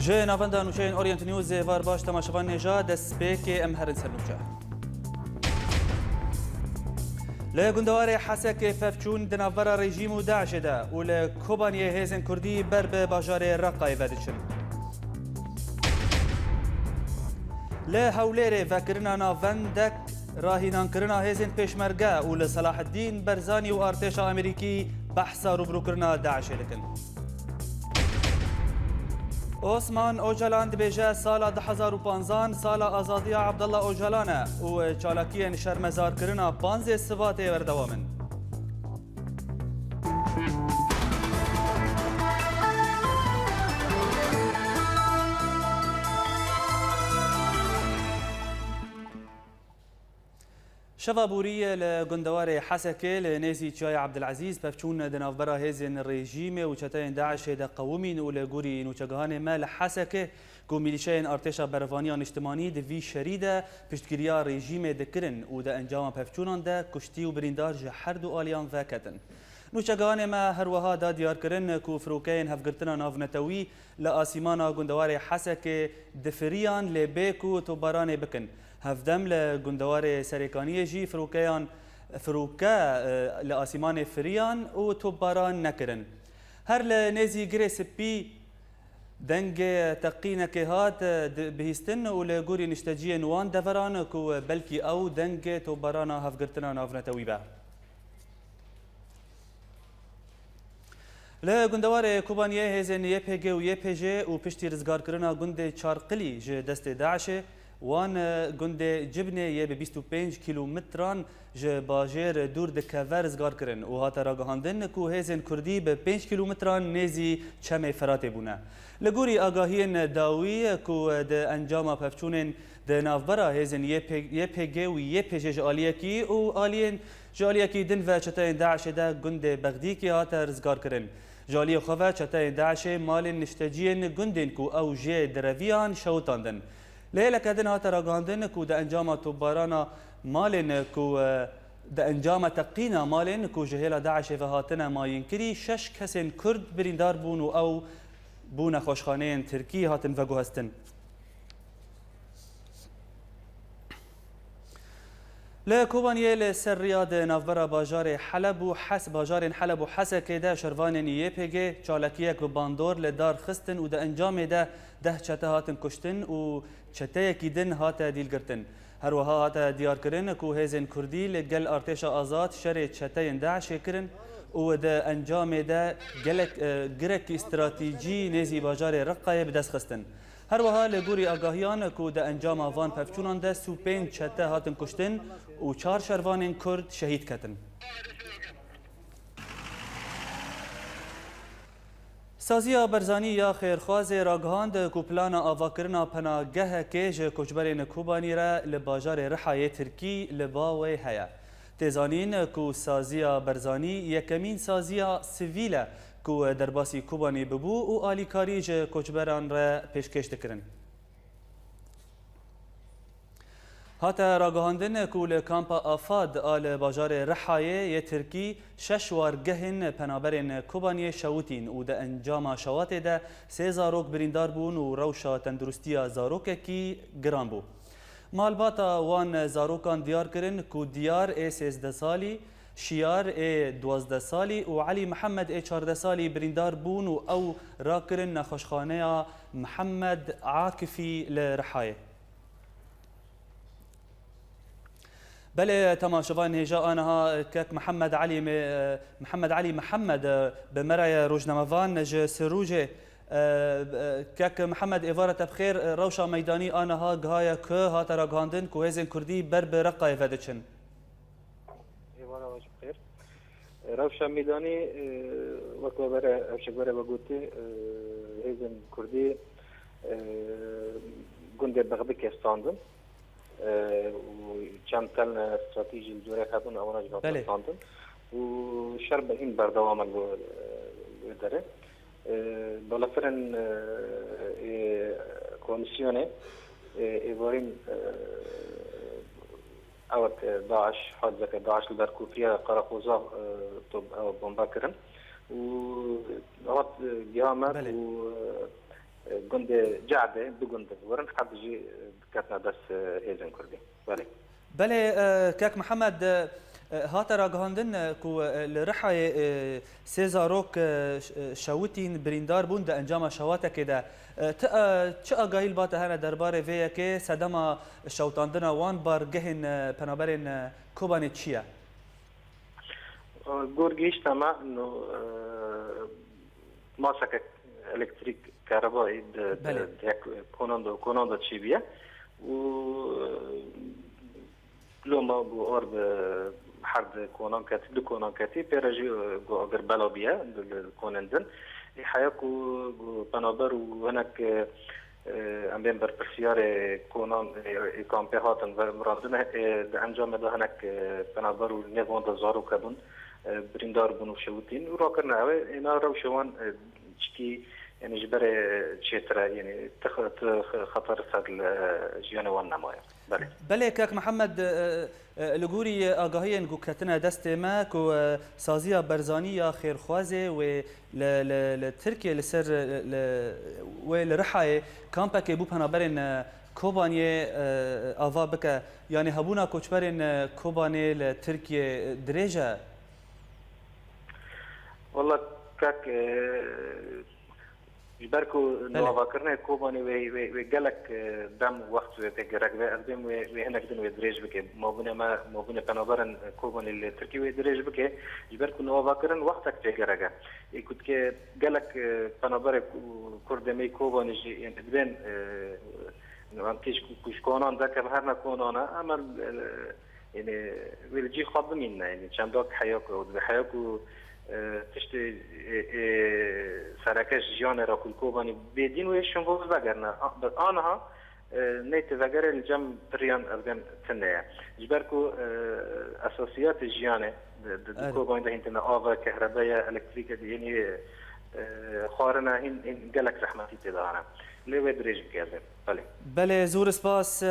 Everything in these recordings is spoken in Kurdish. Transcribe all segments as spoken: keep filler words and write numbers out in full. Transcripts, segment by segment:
Ji navenda nûçeyên Orient News ê var baş temaşevan nêja destpêkê em herin ser nûçe. Li gundewarê Hesekê pevçûn di navbera rejîm û DAIŞê de û li Kobaniyê hêzên Kurdî ber bi bajarê Reqayê ve diçin. Li Hewlêrê vekirina navendek, rahînankirina hêzên Pêşmerge û li Selaheddîn Berzanî û artêşa Amerîkî behsa rûbirûkirina DAIŞê dikin. Osman Ocalan dibêje sala du hezar û panzan sala azadiya Abdullah Ocalan e û çalakiyên şermezarkirina panzê Sibatê berdewam in. Şeva borî li gundewarê Hesekê li nêzî Çiyayê Ebdilezîz pevçûn di navbera hêzên rejîmê û çeteyên DAIŞê de qewimîn û li gorî nûçegihanê me li Hesekê ku milîşeyên Artêşa Berevaniya Niştimanî di vî şerî de piştgiriya rejîmê dikirin û di encama pevçûnan de kuştî û birîndar ji her du aliyan veketin. Nûçegihanê me her wiha da diyarkirin ku firokeyên hevgirtina navnetewî li asîmana gundewarê Hesekê difiriyan lê bê ku topbaranê bikin. Hevdem li gundewarê Serêkaniyê jî firokeyan, firoke, e, li asîmanê firiyan û topbaran nekirin. Her li nêzî Girê Spî dengê teqînekê hat, e, di-, bihîstin û li gorî nişteciyên wan deveran ku belkî ew dengê topbarana hevgirtina navnetewî be. Li gundewarê Kobaniyê hêzên Y P G û Y P J û piştî rizgarkirina gundê Çarqilî ji destê DAIŞê, wan, e, gundê Cibnê yê bi bîst û pênc kîlometran ji bajêr dûr dikeve rizgar kirin û hate ragihandin ku hêzên Kurdî bi pênc kîlometran nêzî çemê Firatê bûne. Li gorî agahiyên dawî ku di encama pevçûnên di navbera hêzên Y P G û Y P J ji aliyekî û aliyên Ji aliyekî din ve çeteyên DAIŞê de gundê Bexdîkê hate rizgarkirin. Ji aliyê xwe ve çeteyên DAIŞê malên nişteciyên gundên ku ew jê direviyan şewitandin. Li hêleke din hate ragihandin ku di encama topbarana malên ku, e, di encama teqîna malên ku ji hêla DAIŞê ve hatine mayînkirî şeş kesên Kurd birîndar bûn û ew bo nexweşxaneyên Tirkî hatin veguhestin. Li Kobaniyê li ser riya di navbera bajarê Heleb û Hes-, bajarên Heleb û Hesekê de şervanên Y P G çalakiyek bi bandor li dar xistin û di encamê de deh çete hatin kuştin û çeteyekî din hate dîlgirtin. Her wiha hate diyarkirin ku hêzên Kurdî li gel Artêşa Azad şerê çeteyên DAIŞê kirin û di encamê de gelek, e, girekî stratejî nêzî bajarê Reqayê bi dest xistin. Her wiha li gorî agahiyan ku di encama van pevçûnan de sî û pênc çete hatin kuştin û çar şervanên Kurd şehîd ketin. Saziya Berzanî ya Xêrxwazê ragihand ku plana avakirina penagehekê ji koçberên Kobanî re li bajarê Rihayê Tirkî li ba wê heye. Tê zanîn ku saziya Berzanî yekemîn saziya sivîl e ku derbasî Kobanî bibû û alîkarî ji koçberan re pêşkêş dikirin. Hate ragihandin ku li kampa Afad a li bajarê Rihayê yê Tirkî şeş wargehên penaberên Kobaniyê şewitîn û di encama şewatê de sê zarok birîndar bûn û rewşa tenduristiya zarokekî giran bû. Malbata wan zarokan diyar kirin ku Diyar ê sêzdeh salî, Şiyar ê duwazdeh salî û Elî Mihemed ê çardeh salî birîndar bûn û ew rakirin nexweşxaneya Mihemed Akifî li Rihayê. Belê, temaşevan hêja aniha kek Mihemed Elî me, Mihemed Elî Mihemed, bi me re ye rojnamevan ji Sirûcê. Kek Mihemed, êvara te bi xêr, rewşa meydanî aniha gihaye ku hate ragihandin ku hêzên Kurdî ber bi Reqayê ve diçin. Êvara we jî bi xêr. Rewşa meydanî, e, wek we were, hevşek were ve gotî, e, hêzên Kurdî, e, gundê Bexdikê standin. E, û çend telne stratejî li dorê hebûn, ewana jî hatin Belê. standin. Û şer bi hîn berdewam in li, e, wê derê. E, balafirên, e, ê komîsyonê, e, êvarîn, e, ewek, e, DAIŞ, hat veke DAIŞ li ber kûfiya Qereqoza, e, to-, ew bombe kirin. Û hat, e, giha me Belê. ku, e, Gundê Cehde, du gund divirin, her du jî diketine dest hêzên Kurdî. Belê. Belê, e, kek Mihemed, e, hate ragihandin, e, ku, e, li Rihayê, e, sê zarok, e, ş-, e, şewitîn, birîndar bûn di encama şewatekê de. E, ti, e, çi agahî li ba te hene derbarê vê yekê, sedema şewitandina wan bar gehên, e, penaberên, e, Kobanê çi ye? Gor gihîşte me, no, e, maseke elektrîk, kerebayî di, di, Belê. di yek konan de, konan de çêbûye û, e, loma ku or bi her di konan ketî, du konan ketî, pê re jî, e, ku agir bela bûye di, di konên din. Ê heya ku, ku penaber û hinek, e, e, em bên berpirsiyarê konan, e, ê kampê hatin ve mirandin, e, di encamê de hinek, e, penaber û nêv wan de zarok hebûn, e, birîndar bûn û şewitîn û rakirine ew ê, êna rewşê wan, e, çikî, yanî ji berê çêtir e, yanî ti xe-, ti xe-, xeter ser li, e, jiyanê wan nemaye. Belê. Belê, kak Mihemed, e, e, li gorî agahiyên ku ketine destê me ku, e, saziya Barzanî ya xêrxwazê wê li, li, li Tirkiyê li ser, e, li, wê li Rihayê kampekê bo penaberên, e, Kobaniyê, e, ava bike. Yanî hebûna koçberên, e, Kobanê li Tirkiyê, e, dirêj e? Wela kak, e, ji ber ku Belê. nuavakirinê Kobanê wê, wê, wê gelek, e, dem û wext wê pê gerek be, ez dibêm wê, wê hinek din wê dirêj bike. Mabûnê me, mabûnê penaberên Kobanê li Tirkiyê wê dirêj bike. Ji ber ku nuavakirin wextek pê gerek e. Ê ku dike gelek, e, penaberê ku-, Kurd demê Kobanê jî, ên dibên, e, em têj ku, ku ji konan derkevin herine konana, em, e, Yanî wê li cî xwe bimînine, yanî çendak heya ku ew dibe, heya ku, e, tiştê, e, e, sereke ji jiyanê re ku li Kobanî bê dîn wê şinvoz vegerine. A, bi aniha, e, neytê vegerê li cem piriyan ez bên tune ye. Ji ber ku, e, esasiyatê jiyanê di, di, di Erê. Kobanî de hîn tune, av e, kehrebe ye, elektrîk e, yanî, e, xwarine hîn, hîn gelek zehmetî tê de hene. Lê wê dirêj bike ez ê. Belê. Belê, zor spas, e,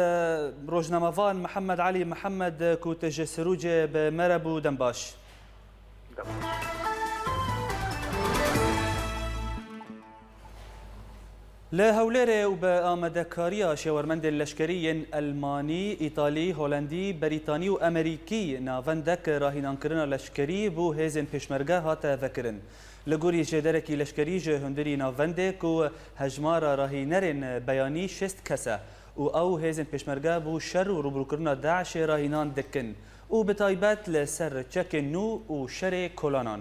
rojnamevan Mihemed Elî Mihemed, e, ku tu ji Sirûcê bi me re bû, dem baş. Dem baş. Li Hewlêrê û bi amadekariya şêwermendên leşkerî yên Elmanî, Îtalî, Holendî, Berîtanî û Emerîkî navendek rahînankirina leşkerî bo hêzên pêşmerge hate vekirin. Li gorî jêderekî leşkerî ji hundirî navendê ku hejmara rahînerên beyanî şêst kes e û ew hêzên pêşmerge bo şer û rûbirûkirina DAIŞê rahînan dikin û bi taybet li ser çekên nû û şerê kolanan.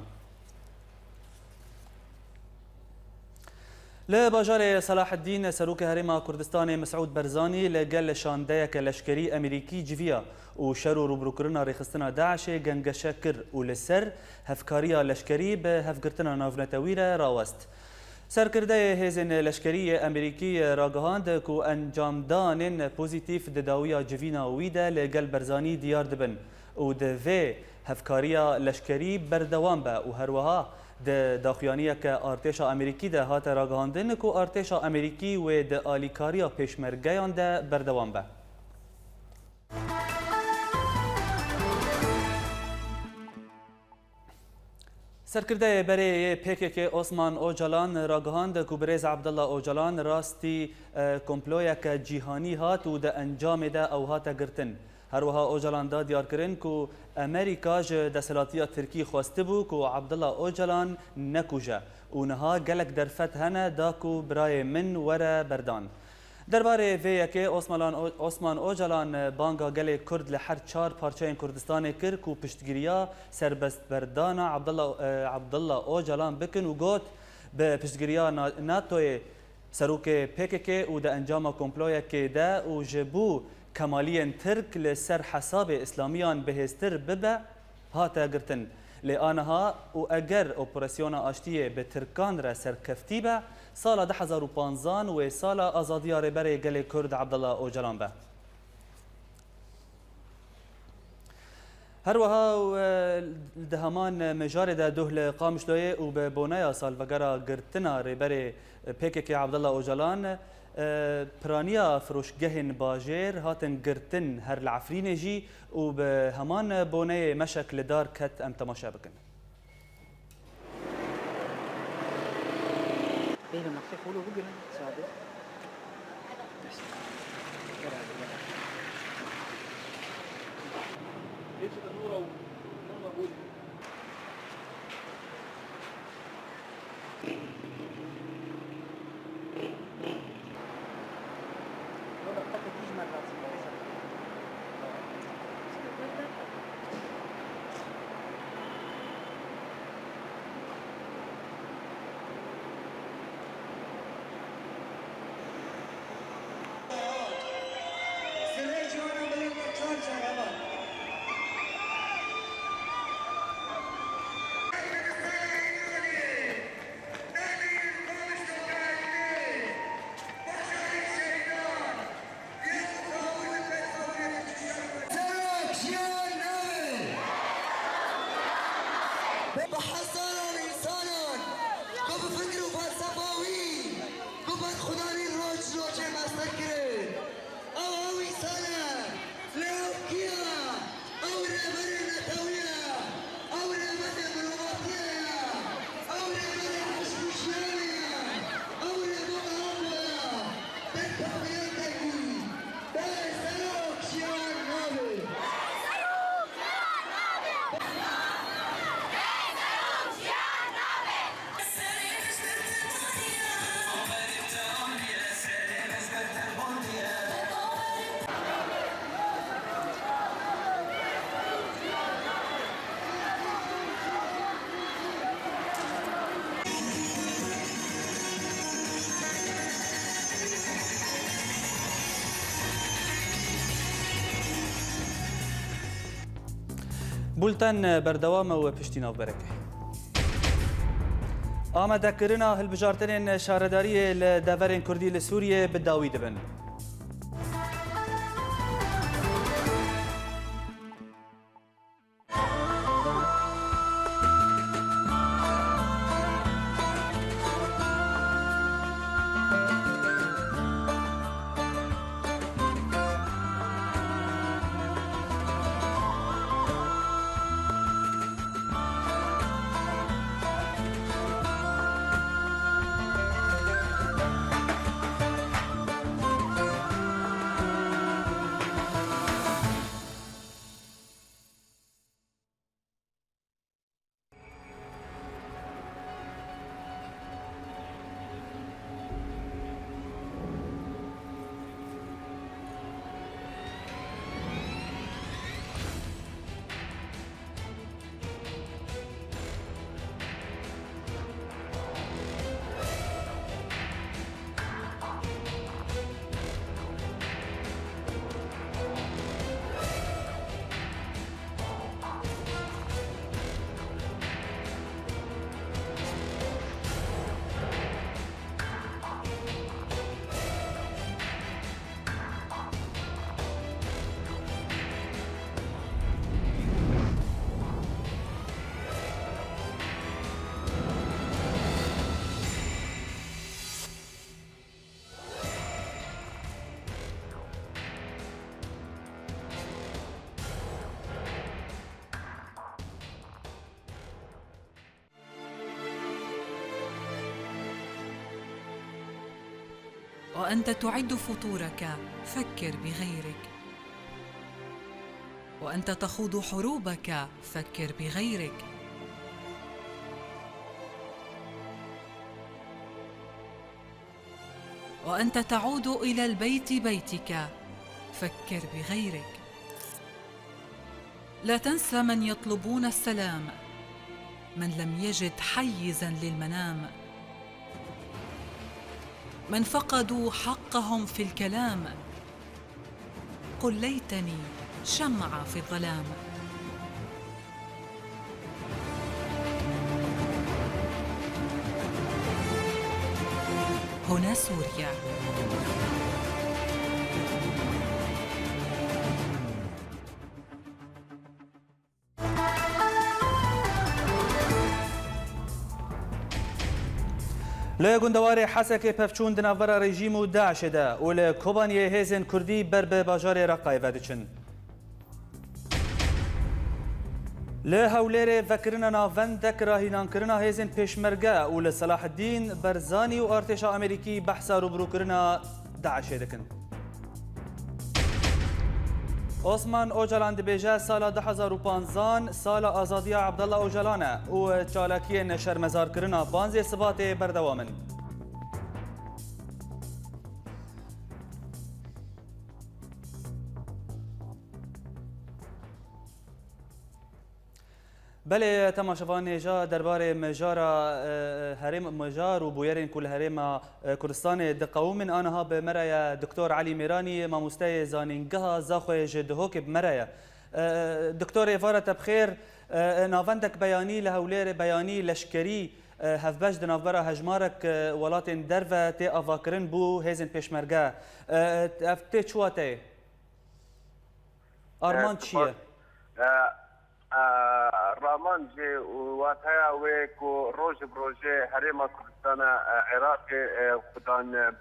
Li bajarê Selaheddîn, Serokê Herêma Kurdistanê Mesûd Barzanî li gel şandeyeke leşkerî Emerîkî civiya û şer û rûbirûkirina rêxistina DAIŞê gengeşe kir û li ser hevkariya leşkerî bi hevgirtina navnetewî re rawest. Serkirdeyê hêzên leşkerî yê Emerîkî ragihand ku encamdanên pozîtîf di dawiya civîna wî de li gel Barzanî diyar dibin û di vê hevkariya leşkerî berdewam be û herwiha di daxuyaniyeke artêşa Amerîkî de hate ragihandin ku artêşa Amerîkî wê di alîkariya pêşmergeyan de berdewam be. Serkirdeyê berê yê P K K Osman Ocalan ragihand ku birêz Abdullah Ocalan rastî, e, komployeke cîhanî hat û di encamê de ew hate girtin. Her wiha Ocalan da diyarkirin ku Amerîka ji desthilatiya Tirkî xwestibû ku Abdullah Ocalan nekuje û niha gelek derfet hene da ku birayê min were berdan. Derbarê vê yekê Osmalan O-, Osman Ocalan banga gelê Kurd li her çar parçeyên Kurdistanê kir ku piştgiriya serbestberdana Abdullah, e, Abdullah Ocalan bikin û got, bi piştgiriya Na-, NATOyê, serokê P K K û di encama komployekê de û ji bo kemaliyên Tirk li ser hesabê Îslamiyan bihêztir bibe, hate girtin. Lê aniha û eger operasyona aştiyê bi Tirkan re serkeftî be, sala du hezar û panzan wê sala azadiya Rêberê Gelê Kurd Abdullah Ocalan be. Her wiha, e, di heman mijarê de doh li Qamişloyê û bi boneya salvegera girtina Rêberê P K K Abdullah Ocalan, e, piraniya firoşgehên bajêr hatin girtin her li Efrînê jî û bi heman boneyê meşek li dar ket, em temaşe bikin. Bêhna mextê xolo bigirin, sade. Bes. Gel abi, gel abi. Serok jiyan nabe. Bi hezaran însanan ku bi fikr û felsefa wî ku berxwedanî roj rojê mezin kirin. Ew, ew însan e. Lê ew kî ye? Ew rêberê netewî ye. Ew rêberê mirovatiyê ye. Ew rêberê eşq û jiyanê ye. Ew rêbera ku ye. Tê kafirên têkî. Bê serok jiyan nabe. Bulten berdewam e û piştî navbereke. Amadekirina hilbijartinên şaredariyê li deverên Kurdî li Sûriyê bi dawî dibin. وأنت تعد فطورك، فكر بغيرك. وأنت تخوض حروبك، فكر بغيرك. وأنت تعود إلى البيت بيتك، فكر بغيرك. لا تنسى من يطلبون السلام، من لم يجد حيزا للمنام، من فقدوا حقهم في الكلام. قل ليتني شمعة في الظلام. هنا سوريا. Li gundewarê Hesekê pevçûn di navbera rejîm û DAIŞê de û li Kobaniyê hêzên Kurdî ber bi bajarê Reqayê ve diçin. Li Hewlêrê vekirina navendek rahînankirina hêzên Pêşmerge û li Selaheddîn Berzanî û artêşa Amerîkî behsa rûbirûkirina DAIŞê dikin. Osman Ocalan dibêje, sala du hezar û panzan sala azadiya Abdullah Ocalan e û çalakiyên şermezarkirina panzdeh Sibatê berdewam in. Belê, temaşevan hêja derbarê mijara, e, herêm mijar û bûyerên ku li herêma, e, Kurdistanê diqewimin, aniha bi me re ye Doktor Elî Mêranî, mamosteyê zanîngeha Zaxoyê ji Duhokê bi me re ye. E, Doktor, êvara te bi xêr. E, navendek beyanî li Hewlêrê, beyanî leşkerî, e, hevbeş di navbera hejmarek, e, welatên derve tê avakirin bo hêzên Pêşmerge. E, ev tê çi wateyê? Armanc çi ye? E, e, Raman jê û wateya wê ku roj bi rojê herêma Kurdistana, e, Iraqê, e, xudan, e,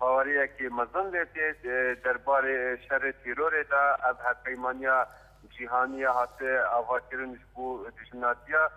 baweriyekî mezin lê tê, e, derbarê şerê tîrorê de. Ev hevpeymaniya cîhanî ya hate avakirin ji bo dijminatiya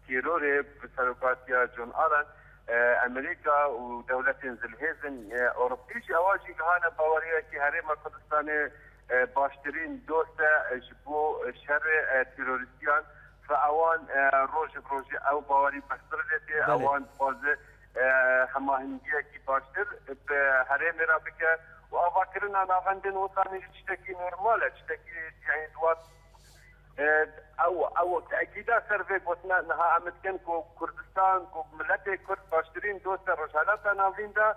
tîrorê bi serokatiya John Allen, e, Amerîka û dewletên zilhêzin, e, Ewropî jî, ewa jî gihane baweriyekî herêma Kurdistanê, e, baştirîn dost e, e, ji bo, e, şerê, e, terorîstiyan. Fe ewan, e, roj bi rojê ew bawerî bertir lê tê, Belê. Ewan dixwaze, e, hemahengiyekî baştir bi herêmê re bike û avakirina navendên wisanî jî tiştekî normal e, tiştekî, yani, di wan, e, ew, ew tekîda ser vê gotina niha em dikin ku Kurdistan, ku miletê Kurd baştirîn dost e Rojhelata Navîn de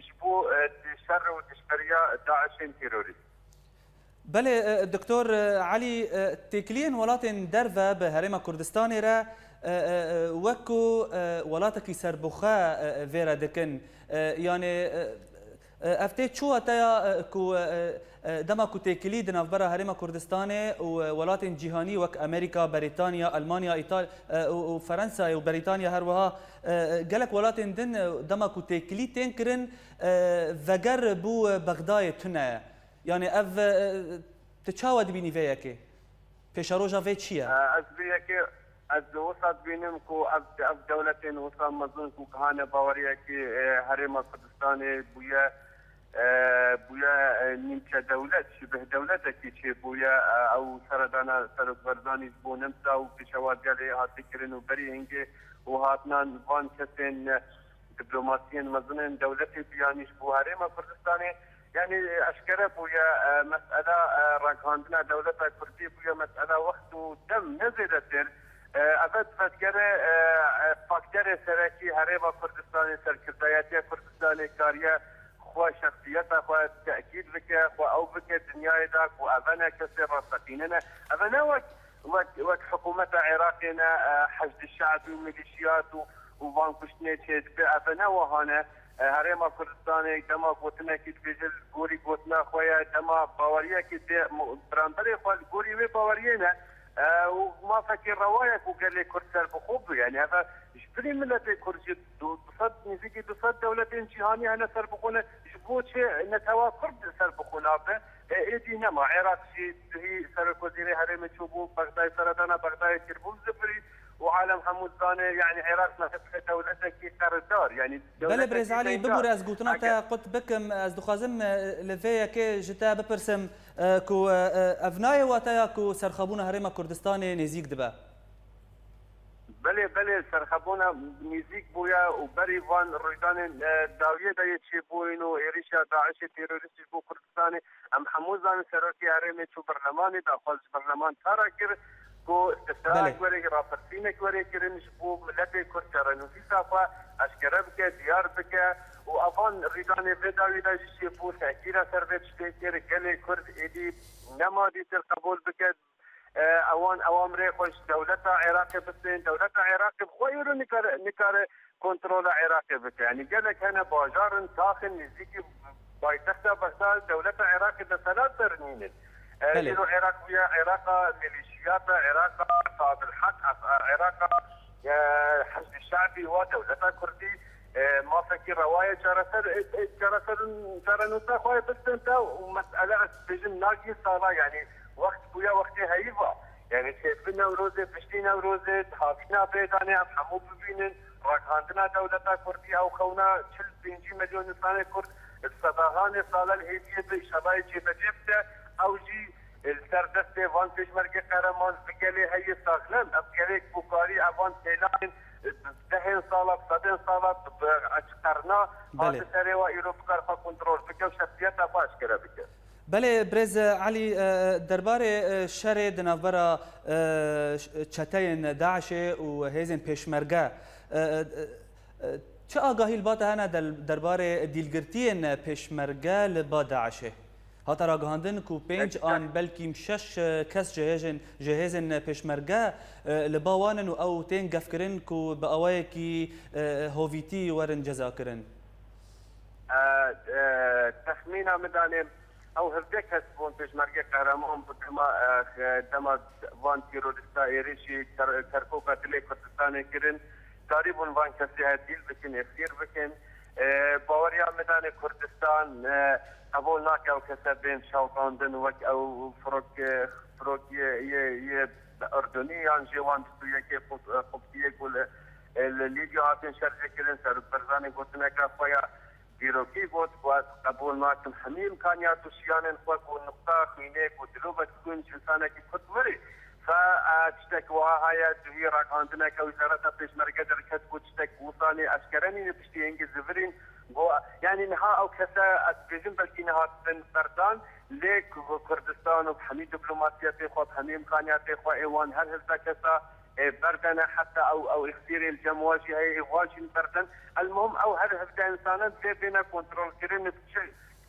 ji bo, e, şer û dijberiya DAIŞên terorîst. Belê, e, Doktor, e, Elî, e, têkiliyên welatên derve bi Herêma Kurdistanê re, e, e, e, wek ku, e, welatekî serbixwe, e, e, vê re dikin. E, yanî, e, e, ev tê çi wateya, e, ku, e, e, dema ku têkilî di navbera Herêma Kurdistanê û, e, welatên cîhanî wek Amerîka, Berîtanya, Elmanya, Îtal-, e, û, û Ferensayê û Berîtanya her wiha, e, e, gelek welatên din, e, dema ku têkilî tên kirin, e, veger bo, e, Bexdayê tune ye. Yanî ev, e, tu çawa dibînî vê yekê? Pêşeroja vê çi ye? E, ez vê yekê, ez wisa dibînim ku ev, ev dewletên wisa mezin ku gihane baweriyekî, e, Herêma Kurdistanê bûye, e, bûye, e, nîmçe dewlet, şibih dewletekî çêbûye, e, ew seredana Serok Barzanî ji bo nemsa û pêşewaziya lê hate kirin û berî hingê û hatinan van kesên, e, diplomasiyên mezin ên dewletê biyanî ji bo Herêma Kurdistanê. Yanî eşkere bûye, e, mesela, e, ragihandina dewleta Kurdî bûye mesela wext û dem, ne zêdetir. E, eve divedigere, e, e, fakterê serekî Herêma Kurdistanê, serkirdayetiya Kurdistanê kariye xwe, şexsiyeta xwe tekîd bike, xwe ew bike dinyayê de ku eve ne kesê rasteqîne ne. Eve ne wek wek, wek hikûmeta Iraqê ne, e, Heşdî Şe'bî û milîşiyat û, û van kuştinê çêdibe, ev ne wiha ne. E, Herêma Kurdistanê dema gotinekî dibêje li gorî gotina xwe ye, dema baweriyekê tê mu-, beramberê xwe li gorî wê baweriyê ne, e, û mafekî rewa ye ku gelê Kurd serbixwe bû. Yanî ev e ji bilî miletê Kurd jî du, du sed, nêzîkî du sed dewletên cîhanî hene serbixwe ne, ji bo çi netewa Kurd serbixwe nabe? E, êdî nema. Iraq jî duhî serokwezîrê herêmê çûbû Bexdayê, seredana Bexdayê kirbû zifirî û alem hemû dizane, yanî Iraq nebe dewletekî qeredar, yanî Belê, dewletekî Birêz Elî, bibûre ez gotina te qut bikim. Ez dixwazim, e, li vê yekê ji te bipirsim, e, ku, e, e, ev nayê wateya ku serxwebûna Herêma Kurdistanê nêzîk dibe? Belê, belê, serxwebûna nêzîk bûye û berî van rûydanên, e, dawiyê de yê çêbûyîn û êrîşa DAIŞê terorîst ji bo Kurdistanê, em hemû zanin serokê herêmê çû berlemanê, daxwaz ji berleman tara kir ku istifsarek Belê. Were, rapirsînek were kirin ji bo miletê Kurd çarenûvîsa xwe eşkere bike, diyar bike û evan rûydanê vê dawî de jî çêbû, tehkîra ser vê tiştê kir, gelê Kurd êdî nema dîtir qebûl bike. E, ewan, ewan rê xwe ji dewleta Iraqê bistên. Dewleta Iraqê bi xwe îro nikare, nikare kontrola Iraqê bike. Yanî gelek hene bajar in, tax in, nêzîkî paytexta Bexdad, dewleta Iraqê deselat bernînin. E, Belê. Îro Iraq bûye Iraqa milîşiyata, Iraqa Esabil Heq, Esa-, Iraqa, e, Heşdî Şe'bî wa dewleta Kurdî, e, mafekî rewa ye çareser, e, e, çareser, çarenûsa xwe bistin te û mesele ez dibêjim nagihî sala, yanî wext bûye wextê heyva. Yani çêdibin Newrozê, piştî Newrozê, havîna bêdanê em hemû bibînin, ragihandina dewleta Kurdî ew xewna çil pêncî milyon însanê Kurd, sedahanê sala li hêdiyê bi, înşallah yê cêbecê bike, ew jî, e, li ser destê van pêşmergê qehreman bi gelê heye saxlem, ev gelê ku karî evan têlanên, e, dehên sala, sedên sala, bi, bi, qerna, Belê. Hate serê wa îro bikar xwe kontrol bike û şexsiyeta xwe eşkere bike. Belê, birêz Elî, e, derbarê, e, şerê di navbera, e, ş-, çeteyên DAIŞê û hêzên pêşmerge, e, e, e, çi agahî li ba te hene del-, derbarê dîlgirtiyên pêşmerge li ba DAIŞê? Hate ragihandin ku pênc an belkî şeş, e, kes ji hêjên, ji hêzên pêşmerge, e, li ba wan in û ew tên gefkirin ku bi awayekî, e, hovîtî werin cezakirin. E, e, texmîna min danê, ew hevdeh kes bûn pêşmergê qehreman bû dema, e, dema van terorîsta êrişî Ker-, Kerkûka dilê Kurdistanê kirin. Karîbûn van kesê hevdîl bikin, êxîr bikin. E, baweriya min danê Kurdistan, e, qebûl nake ew kese bên şewitandin wek ew firok, e, firok yê, yê, yê Urdunî yan jê wan du sed û yekê Qub-, Qubtiyê ku li, e, li Lîbya hatin şerjê kirin, Serok Barzanî gotineke xwe ya dîrokî got ku ez qebûl nakim hemî îmkaniyat û şiyanên xwe ku nuqta xwînê ku dilobek xwîn ji însanekî Kurd mirî. Fe, e, tiştek wiha heye, duhî ragihandineke Wezareta Pêşmerge derket ku tiştek wisanê eşkere nîne piştî hingî zivirîn. Got, yanî niha ew kese ez dibêjim belkî nehatibin berdan, lê ku Kurdistan û bi hemî diplomasiyetê xwe, bi hemî îmkaniyatê xwe ê wan her hevdeh kesa ê berdene, heta ew, ew îxtîrê li cem wa jî heye, ê wan jî berden. Elmuhim ew her hevdeh însanan dê bêne kontrolkirin bi çi,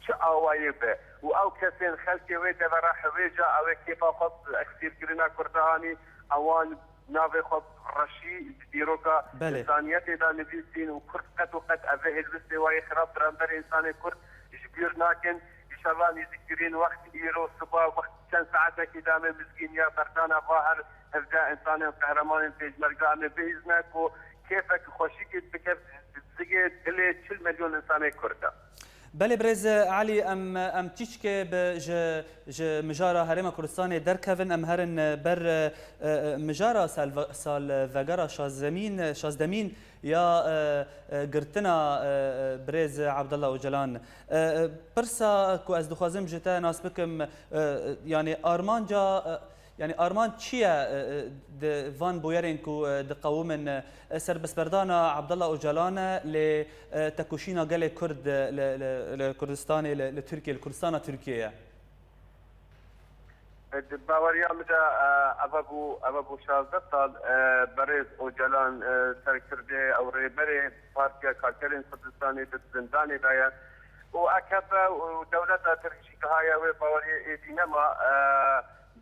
çi awayê be. Û ew kesên xelkê wê devera hewêja ew ê kêfa xwe bi îxtîrkirina Kurda hanî, ewan navê xwe reşî di dîroka Belê. Însaniyetê de nivîsîn û Kurd qet û qet ev ê hêlwistê wa yê xirab beramberî însanê Kurd ji bîr nakin. Înşallah nêzîktirîn wext îro siba wext çend saetekî de em ê mizgîniya berdana va her hevdeh însanên qehremanên pêşmerge em ê bihîzne ku kêfek xweşikî bike di zigê dilê çil milyon însanê Kurd de. Belê birêz Elî, em, em tîçkê bi ji, ji mijara Herêma Kurdistanê derkevin, em herin ber, e, e, mijara salve-, salvegera şazdemîn, şazdemîn ya, e, e, girtina, e, e, birêz Abdullah Ocalan. E, e, pirsa ku ez dixwazim ji te nas bikim, e, e, yanî armanca, e, Yanî armanc çi ye, e, e, di van bûyerên ku, e, diqewimin, e, serbestberdana Abdullah Ocalan e, lê, e, tekoşîna gelê Kurd, e, li, li, li Kurdistanê, li, li Tirkiye, li Kurdistana Tirkiye ye? E, di baweriya min de, e, eve bû, eve bû şazdeh sal, e, berêz Ocalan, e, serkirdê ew rêberê Partiya Karkerên Kurdistanê di zindanê de ye. Û A K P û dewleta Tirk jî gihaye wê baweriyê êdî nema, e,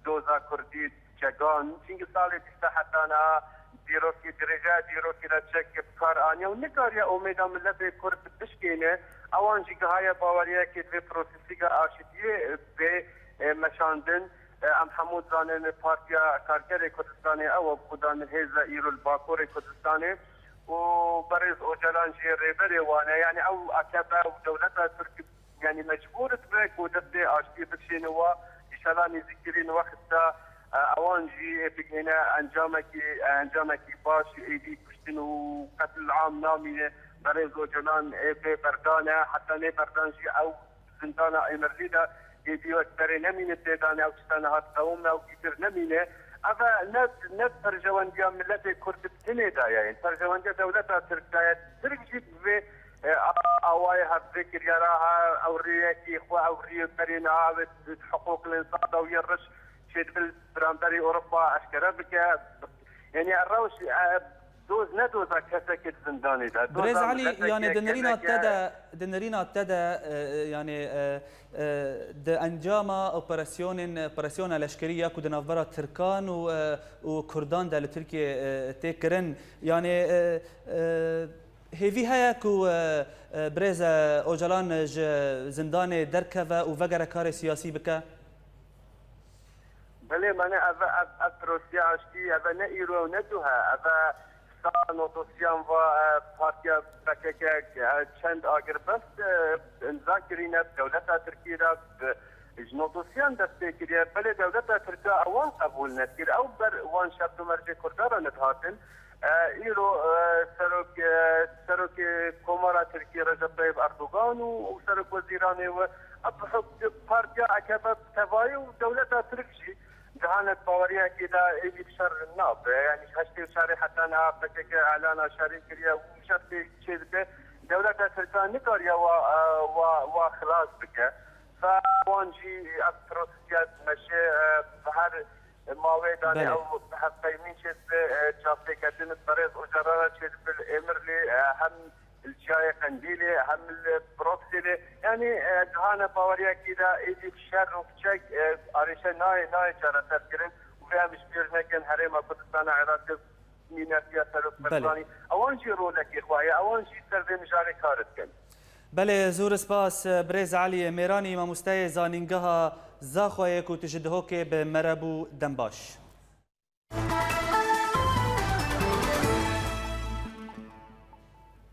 doza Kurdî çekan. Çimkî salê bîst heta niha dîrokî dirêje, dîrokî re çek bi kar aniye û nikariye umêda miletê Kurd bişkêne. Ewan jî gihaye baweriyekê divê prosesîka aşitiyê bê, e, meşandin. E, em hemû dizanin Partiya Karkerê Kurdistanê ew e, xudan hêze îro li Bakurê Kurdistanê û berêz Ocalan jî rêberê wan e. Yanî ew A K P û dewleta Tirk Yanî mecbûr dibe ku destê aştiyê bikişêne wa, înşallah nêzîktirîn wext de, e, ewan jî bigihîne encamekî, encamekî baş, êdî kuştin û qetil am namîne. Berêz Ocalan ê bê berdan e, heta nê berdan jî ew zindana Êmirlî de êdî wek berê nemîne tê de, ne ew tişta niha diqewime û îtir nemîne. Ev e ne, ne perjewendiya miletê Kurd bi tinê de ye, perjewendiya dewleta Tirk de ye. Tirk jî bi vê e, a-, awayê hevzêkiriyara ha, ew rêyekî xwe, ew rêberê niha wê di hiqûqil însan de wî riş çêdibin beramberî Ewropa eşkere bike. Yanî rewş, e, doz ne doza kesekê di zindanê de. Birêz Doza Elî, miletekê yanî di nirîna gelekê te de, di nirîna te de, e, e, yanî, e, e, di encama operasyonên, operasyona leşkerî ya ku di navbera Tirkan û, e, û Kurdan de li Tirkiye, e, tê kirin, yanî, e, e, Hêvî heye ku, e, e, birêz, e, Ocalan ji zindanê derkeve û vegere karê siyasî bike? Belê, mane ev, ev, ev prosîya aştî, ev ne îro ew ne duh e, ev sala notosiyan va, e, partiya P K K, e, çend agirbest, e, imza kirîne, bi dewleta Tirkiyê de, bi Ji notosiyan dest pê kiriye, belê dewleta Tirka ewan qebûl nekir. Ew ber wan şert û mercê Kurdan re nedihatin. E, îro, e, serok, e, serokê Komara Tirkî Recep Tayyip Erdogan û, û serokwezîranê we, e, bi huk-, partiya A K P bi tevayî û dewleta Tirk jî cihane baweriyekê de êdî bi şer nabe. Yanî ji heştê û çarê heta niha P K K elana şerê kiriye û şer tê çêdike. Dewleta Tirka nikariye wa, e, wa, wa xilas bike. Ve wan jî ev prosesiya meşe, e, bi her mawê danê Belê. ew hevpeymîn çêdibe, e, çavtêketin bi berêz Ocalan re çêdibe li Êmirlê, e, hem li çiyayê Qendîlê, hem li Brokselê. Yanî, e, cihane baweriyekî de êdî bi şer û bi çek, e, arêşe nayê, nayê çareser kirin û vê em ji bîr nekin Herêma Kurdistana Iraqê mînetiya Serok Belê. Barzanî. Ewan jî rolekê xwe heye, ewan jî ser vê mijarê kar dikin. Belê, zor spas, birêz Elî Mêranî, mamosteyê zanîngeha Zaxoyê ku tu ji Dihokê bi me re bû, dem baş.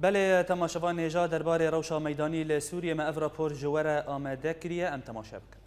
Belê, temaşevan hêja derbarê rewşa meydanî li Sûriyê me ev rapor ji we re amade kiriye, em temaşe bikin.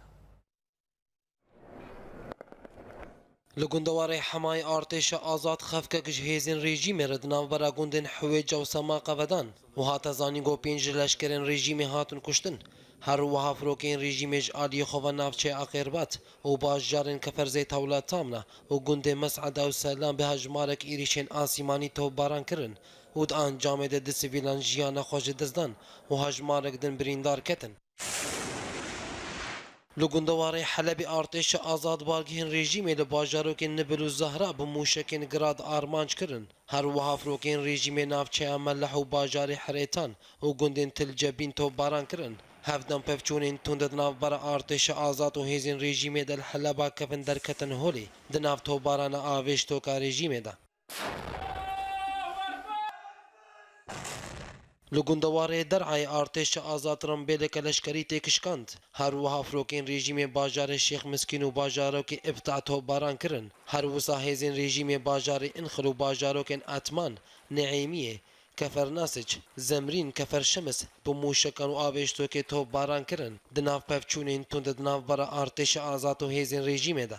Li gundewarê Hemayê artêşa azad xefkek ji hêzên rejîmê re di navbera gundên Hiwêca û Semaqa ve dan û hate zanîn ku pênc ji leşkerên rejîmê hatin kuştin. Her wiha firokeyên rejîmê ji aliyê xwe ve navçeya Aqêrbat û bajarên Kefer Zeyt Hewla Tamna û gundê Mes'eda û Selam bi hejmarek êrîşên asîmanî topbaran kirin û di encamê de du sivîlan jiyana xwe ji dest dan û hejmarek din birîndar ketin. Li gundewarê Helebê artêşa azad bargehên rejîmê li bajarokên Nibil û Zehra bi mûşekên Grad armanc kirin. Her wiha firokeyên rejîmê navçeya Melih û bajarê Herêtan û gundên Til Cebîn topbaran kirin. Hevdem pevçûnên tund di navbera artêşa azad û hêzên rejîmê de li Heleba kevin derketin holê, di nav topbarana avêştoka rejîmê de. Li gundewarê Der'ayê artêşa azad rimbêleke leşkerî têkişkand. Her wiha firokên rejîmê bajarê Şêx Miskîn û bajarokê Îbta topbaran kirin. Her wisa hêzên rejîmê bajarê Înxil û bajarokên Etman, Neêmiyê, Kefer Nasic, Zemrîn, Kefer Şemis bi mûşekan û avêştokê topbaran kirin. Di nav pevçûnên tund di navbera artêşa azad û hêzên rejîmê de.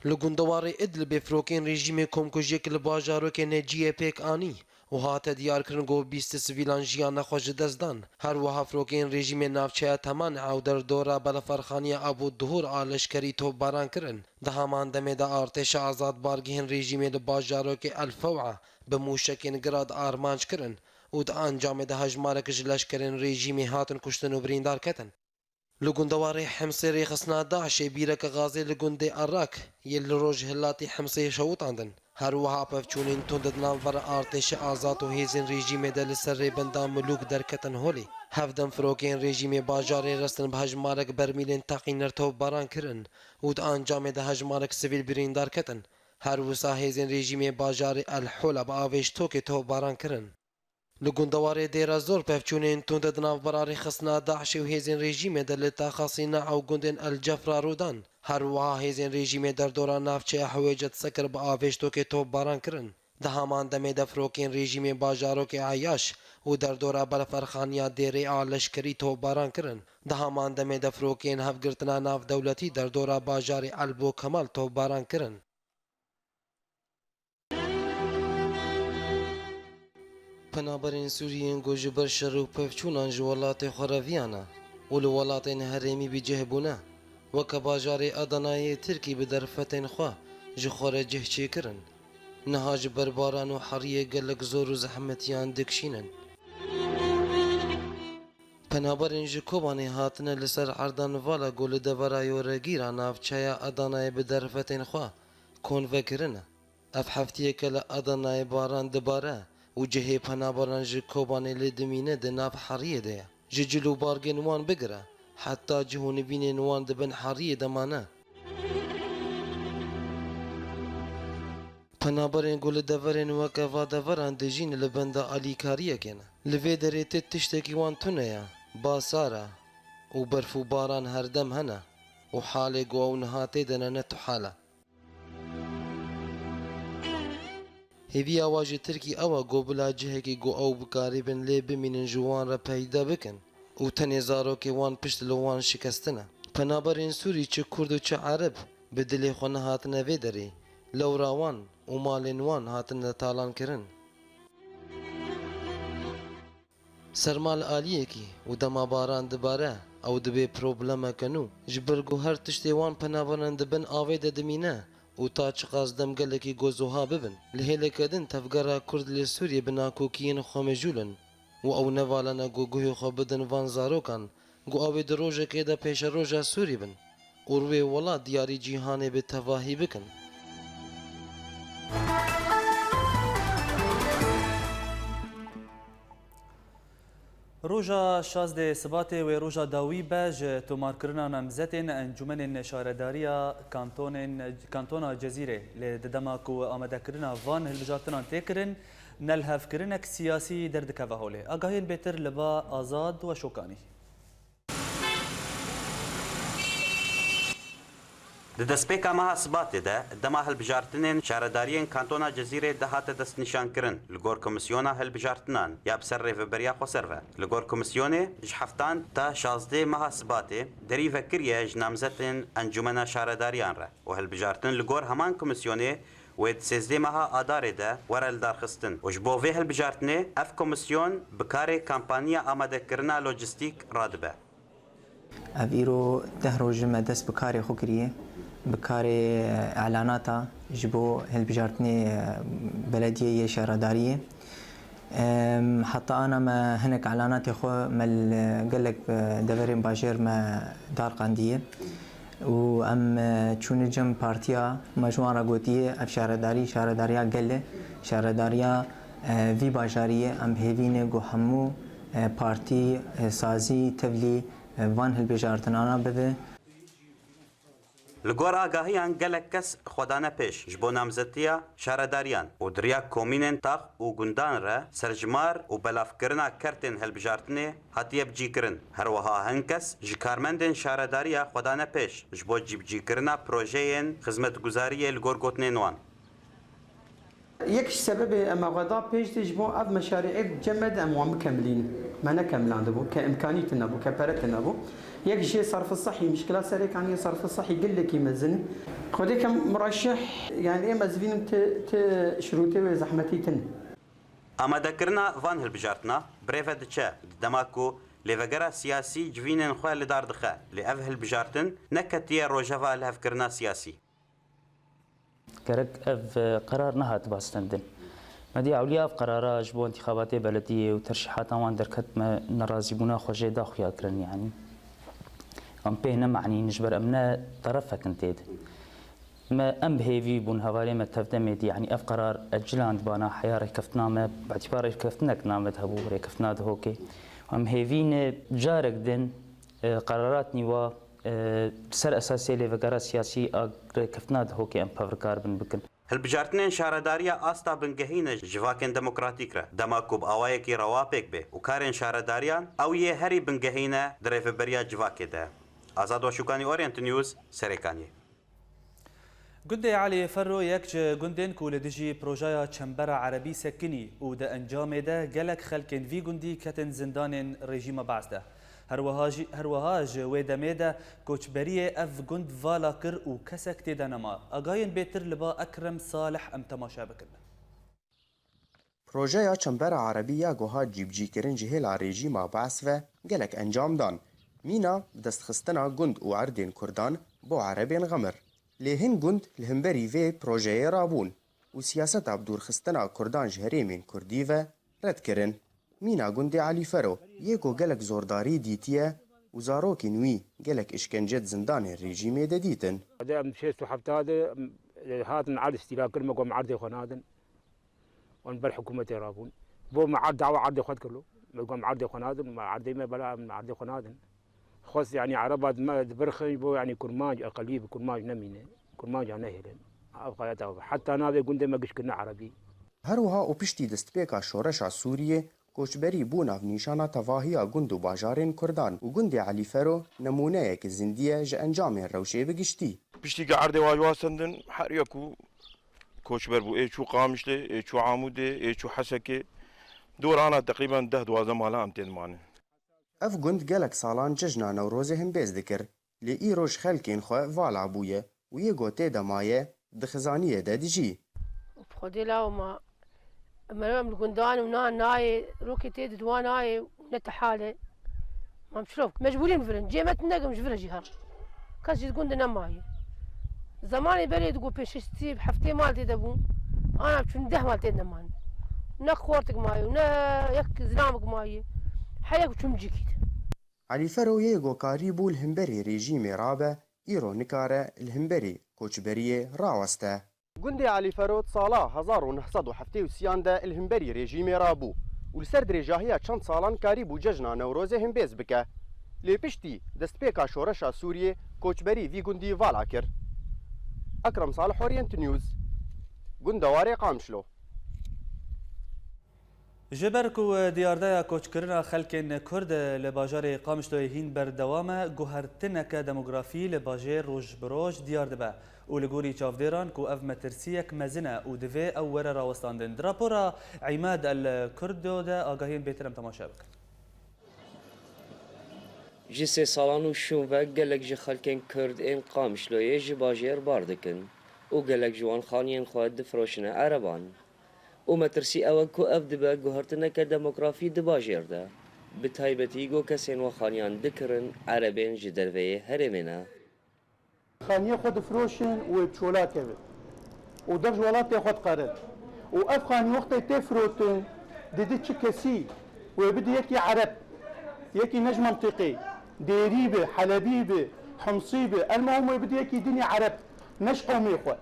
Li gundewarê Idlibê firokên rejîmê komkujiyek li bajarokê Neciyê pêk anî û hate diyarkirin ku bîst sivîlan jiyana xwe ji dest dan. Her wiha firokên rejîmê navçeya Temanea û derdora Beleferxaniya Abu Duhur a leşkerî topbaran kirin. Di heman demê de artêşa azad bargehên rejîmê li bajarokê El Few'a bi mûşekên Grad armanc kirin û di encamê de hejmarek ji leşkerên rejîmê hatin kuştin û birîndar ketin. Li gundewarê Hemsê rêxistina DAIŞê bîreke gazê li gundê Erak yê li rojhilatê Hemsê şewitandin. Her wiha pevçûnên tund di navbera artêşa azad û hêzên rejîmê de li ser rêbenda Milûk derketin holê. Hevdem firokeyên rejîmê bajarê Restin bi hejmarek bermîlên teqîner topbaran kirin û di encamê de hejmarek sivîl birîndar ketin. Her wisa hêzên rejîmê bajarê El Hola bi avêştokê topbaran kirin. Li gundewarê Dêra Zor pevçûnên tund di navbera rêxistina DAIŞê û hêzên rejîmê de li taxa Sîna û gundên El Cefra rû dan. Her wiha hêzên rejîmê derdora navçeya Hiwêcet Sekir bi avêştokê topbaran kirin. Di heman demê de firokên rejîmê bajarokê Eyaş û derdora Beleferxaniya Dêrê a leşkerî topbaran kirin. Di heman demê de firokên hevgirtina navdewletî derdora bajarê El Bo Kemal topbaran kirin. Penaberên Sûriyên ku ji ber şer û pevçûnan ji welatê xwe reviyane û li welatên herêmî bi cih bûne, weke bajarê Adanayê Tirkî bi derfetên xwe ji xwe re cih çêkirin, niha ji ber baran û heriyê gelek zor û zehmetiyan dikişînin. Penaberên ji Kobanê hatine li ser erdan vala ku li devera yoregîra navçeya Adanayê bi derfetên xwe konve kirine. Ev heftiyeke li Adanayê baran dibare û cihê penaberan ji Kobanê lê dimîne di nav heriyê de ye. Ji cil û bargên wan bigire heta cih û nivînên wan di bin heriyê de mane. Penaberên ku li deverên weke va deveran dijîn li benda alîkariyekê ne. Li vê derê ti tiştekî wan tune ye, basar e û berf û baran herdem hene û halê ku ew niha tê de ne, ne tu hal e. Hêviya wa ji Tirkî ew e ku bila cihekî ku ew bikarîbin lê bimînin ji wan re peyda bikin û tenê zarokê wan pişt li wan şikestine. Penaberên Sûrî çi Kurd û çi Ereb bi dilê xwe nehatine vê derê. Lewra wan û malên wan hatine talankirin. Serma li aliyekî û dema baran dibare, ew dibê problemeke nû. Ji ber ku her tiştê wan penaberan di bin avê de dimîne û ta çiqas dem gelekî gozoha bibin. Li hêleke din tevgera Kurd li Sûriyê bi nakokiyên xwe mijûl in û ew nevalane ku guhê xwe bidin van zarokan, ku ew ê di rojekê de pêşeroja Sûrî bin û rûyê welat diyarî cîhanê bi tevahî bikin. Roja şazdê Sibatê wê roja dawî be ji tomarkirina namzetên Encûmenên Şaredariya Kantonên, Kantona Cezîrê. Lê di dema ku amadekirina van hilbijartinan tê kirin, nelhevkirinek siyasî derdikeve holê. Agahiyên bêtir li ba Azad Weşokanî. Di destpêka meha Sibatê de dema hilbijartinên şaredariyên Kantona Cezîrê de hate destnîşankirin li gor Komîsyona Hilbijartinan ya bi ser Rêveberiya Xweser ve. Li gor komîsyonê ji heftan ta şazdê meha Sibatê derî vekiriye ji namzetên Encûmena Şaredariyan re û hilbijartin li gor heman komîsyonê wê di sêzdê meha Adarê de were lidarxistin û ji bo vê hilbijartinê ev komîsyon bi karê kampanya amadekirina lojîstîk radibe. Ev îro deh roj me dest bi karê xwe kiriye, bi karê, e, elanata ji bo hilbijartinê, e, belediyê yê şaredariyê. Em, heta ana me hinek elanatê xwe me li gelek, e, deverên bajêr me darqandiye û em, e, çûne cem partiya me ji wan re gotiye, ev şaredarî, şaredariya gel e, şaredariya, e, vî bajarî ye. Em hêvî ne ku hemû, e, partî, e, sazî, tevlî, e, van hilbijartinana bibe. Li gor agahiyan gelek kes xwe dane pêş ji bo namzetiya şaredariyan û di riya komînên tax û gundan re serjimar û belavkirina kertên hilbijartinê hatiye bicîkirin. Her wiha hin kes ji karmendên şaredariya xwe dane pêş ji bo cîbicîkirina projeyên xizmetguzariyê li gor gotinên wan. Yek ji sebebê em xwe da pêş de ji bo ev meşarî'ê cem me de em wan bikemilînin. Me nekemilandibû, ke imkanî tune bû, ke pere tune bû. Yek jê sarf sehî, mişkila Serêkaniyê sarf sehî gelekî mezin e. Xwedê ke muraşeh, yani ê me zivînin ti, ti şirûtê wê zehmetî tune. Amadekirina van hilbijartina bi rê ve diçe, di dema ku lêvegera siyasî civînên xwe li dar dixe, lê ev hilbijartin neketiye rojeva lihevkirina siyasî. Gerek ev, e, qerar nehat bastendin. Me dî ewliya ev qerara ji bo întîxabatê belediyê û terşîhata wan derket, me nerazîbûna xwe jê da xuya kirin, yanî. Em pê nemanîn, ji ber em ne terefek in tê de. Me, em bi hêvî bûn hevalê me tevdemê dî, yanî ev qerar ecilan dibana heya rêkeftina me, bi îtîbar rêkeftinek name de hebû, rêkeftina Dihokê. Em hêvî ne carek din, e, qerarat nîwa, e, ser esasê lêvegera siyasî a rêkeftina Dihokê em pevrikar bin bikin. Hilbijartinên şaredariya asta bingehî ne ji civakên demokratîk re, dema ku bi awayekî rewa pêk bê û karên şaredariyan ew yê herî bingehî ne di rêveberiya civakê de. Azad Weşûkanî, Orient News, Serêkaniyê. Gundê Elî Ferro yek ji gundên ku li dijî projaya Çembera Erebî sekinî û di encamê de gelek xelkên vî gundî ketin zindanên rejîma Beas de. Her wiha jî, her wiha ji wê demê de koçberiyê ev gund vala kir û kesek tê de nema. Agahiyên bêtir li ba Ekrem Salih em temaşe bikin. Projeya Çembera Erebî ya ku hat cîbicîkirin ji hêla rejîma Beas ve gelek encam dan. Mîna bi destxistina gund û erdên kurdan bo erebên Xemir. Lê hin gund li hemberî vê projeyê rabûn û siyaseta bi dûrxistina kurdan ji herêmên kurdî ve red kirin. Mîna gundê Elî Fero yê ku gelek zordarî dîtiye û zarokên wî gelek îşkence di zindanên rejîmê de dîtin. Em şêst û heft de, em, hatin erd îstîla kir, me got em erdê xwe nadin. Wan ber hikûmetê rabûn. Bo me erd dawa erdê xwe dikirlo. Me got em erdê xwe nadin, me erdê me bela em erdê xwe nadin. Xwest, yanî, ereba di me dibirxin ji bo, yanî, kurmanc, eqelî bi kurmanc nemîne. Kurmanca nehêlin. Ev xayeta, heta navê gundê me giş kirine erebî. Her wiha û piştî destpêka şoreşa Sûriyê, koçberî bû navnîşana tevahiya gund û bajarên kurdan û gundê Elî Fero nemûneyeke zindî ye ji encamên rewşê bi giştî. Piştî ku erdê wan ji wan sendin, her yeku koçber bû. Ê çû Qamişlê, ê çû Amûdê, ê çû Hesekê. Dor ana teqrîben deh duwazdeh mala em tê dimanin. Ev gund gelek salan cejna Newrozê hembêz dikir. lê îro ji xelkên xwe vala bûye û yê ku tê de maye di xizaniyê de dijî. Bi Xwedê law ma, em li gundan û nan nayê, rokê tê di diwan nayê û ne tehal e. Mam çilo, mecbûrî em virin. Cê me tune kim ji vir e jî her. Kes jî di gund de nemaye. Zemanê berê digo pêşîstî heftê mal tê de bû. Ana çûn deh mal tê de neman. Ne xortik maye û ne yek zilamik maye. Her yek çûm cîkî de. Elî Fero yê ku karîbû li hemberî rejîmê rabe, îro nikare li hemberî koçberiyê raweste. Gundê Elî Fero di sala hezar û neh sed û heftê û sê de li hemberî rejîmê rabû û li ser dirêjahiya çend salan karîbû cejna Newrozê hembêz bike. Lê piştî destpêka şoreşa Sûriyê koçberî vî gundî vala kir. Ekrem Salih, Orient News, gundewarê Qamişlo. Ji ber ku diyardeya koçkirina xelkên Kurd li bajarê Qamişloyê hîn berdewam e, guhertineke demografî li bajêr roj bi roj diyar dibe û li gorî çavdêran ku ev metirsiyek mezin e û divê ew were rawestandin. Di rapora Îmad El Kurdo de agahiyên bêtir em temaşe bikin. Ji sê salan û şûn ve gelek ji xelkên Kurd ên Qamişloyê ji bajêr bar dikin û gelek ji wan xaniyên xwe difiroşine Ereban. Û metirsî ew e ku ev dibe guhertineke demografî di bajêr de, bi taybetî ku kesên we xaniyan dikirin Erebên ji derveyê herêmê ne. Xaniyê xwe difiroşin û wê bi çola kevin û dev ji welatê xwe diqerin. Û ev xanî wextê tê firotin, didi çi kesî, wê bidi yekî Ereb, yekî ne ji mentiqê, Dêrî bi, Helebî bi, Himsî bi, elmuhim wê bidi yekî dinî Ereb, ne ji qewmê xwe.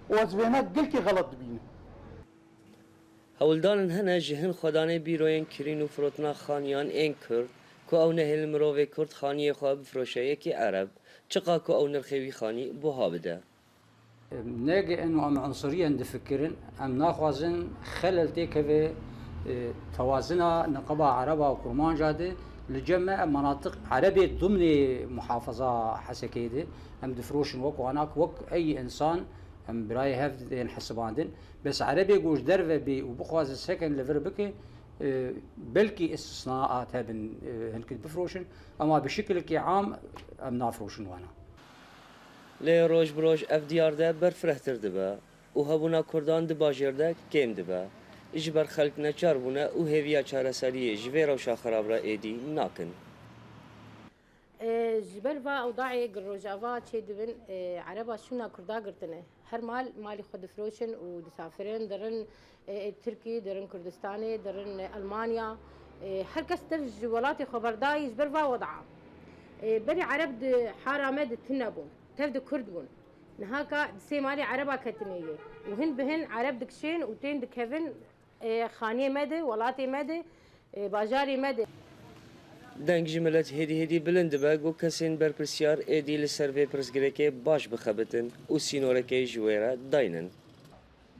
Û ez vêna gelkî xelet dibînim. Hewldanên hene ji hin xwedanê bîroyên kirîn û firotina xaniyan ên Kurd, ku ew nehêlin mirovê Kurd xaniyê xwe bifiroşe yekî Ereb, çiqa ku ew nirxê wî xanî buha bide. Neg eno em unsuriyen difikirin, em naxwazin xelel têkeve, e, tewazina niqaba Ereba û Kurmanca de, li cem me em menatiq Erebê dimnê muhafaza Hesekê de, em difiroşin wek wana, wek ey însan, em birayê hev tên hesibandin. Bes Erebê ku ji derve bê û bixwaze seken li vir bike, e, belkî istisnaat hebin, e, hinkî bifiroşin, ema bi şikilekî am em nafiroşin wana. Lê roj bi roj ev diyar de berfirehtir dibe û hebûna Kurdan di bajêr de kêm dibe. Ji ber xelk neçar bûne û hêviya çareseriyê ji vê rewşa xerab re êdî nakin. E, ji ber va ewdayê gi Rojava çêdibin, e, Ereba şûna Kurda girtine. Her mal malî xwe difiroşin û disafirin, dirin, e, e, Tirkî, dirin Kurdistanê, dirin, e, Elmanya. E, her kes tev ji welatê xwe berdayî ji ber va weda. E, berî Ereb di hara me de tune bûn, tev di Kurd bûn. Nihaka di sê malê Ereba ketine yê û hin bi hin Ereb dikişên û tên dikevin. Ê, xaniyê me de, welatê me de, ê, bajarê me de. Deng ji milet hêdî hêdî bilind dibe, ku kesên berpirsyar êdî li ser vê pirsgirêkê baş bixebitin û sînorekê ji wê re daynin.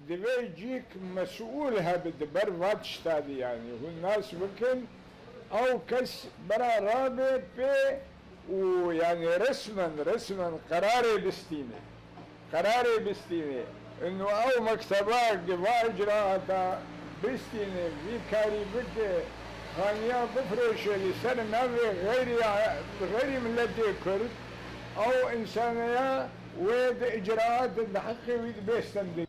Divê cîk mesûl hebe di ber va tişta de, yanî hûn nas bikin, ew kes bera rabe pê û, yanî resmen, resmen qerarê bistîne. Qerarê bistîne. Ino ew mekteba gi va icraata bistîne, vî karî bike, xaniya bifiroşe li ser navê xeyrî, xeyrî miletê Kurd, ew însaneya wê di icraatê di heqê wî dibê stendin.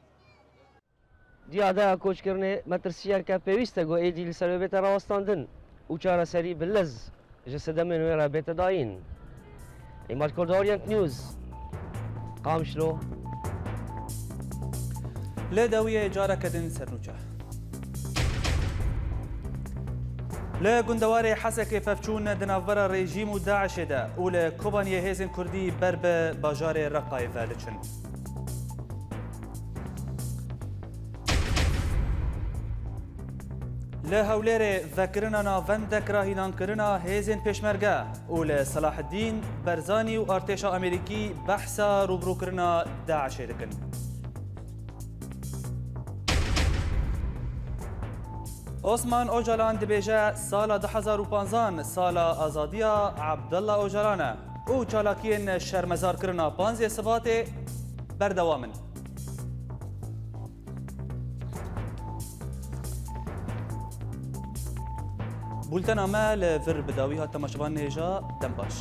Diyardeya koçkirinê metirsiyeke pêwîst e ku êdî li ser wê bête rawestandin û çareserî bi lez ji sedemên wê re bête dayîn. Îmad Kurd, Orient News, Qamişlo. Li dawiyê careke din sernûçe. Li gundewarê Hesekê pevçûn di navbera rejîm û DAIŞê de û li Kobaniyê hêzên Kurdî ber bi bajarê Reqayê ve diçin. Li Hewlêrê vekirina navendek rahînankirina hêzên pêşmerge û li Selaheddîn Berzanî û artêşa Amerîkî behsa rûbirûkirina DAIŞê dikin. Osman Ocalan dibêje, sala du hezar û panzan sala azadiya Abdullah Ocalan e û çalakiyên şermezarkirina panzdeh Sibatê berdewam in. Bultena me li vir bi dawî hat, temaşevan hêja, dem baş.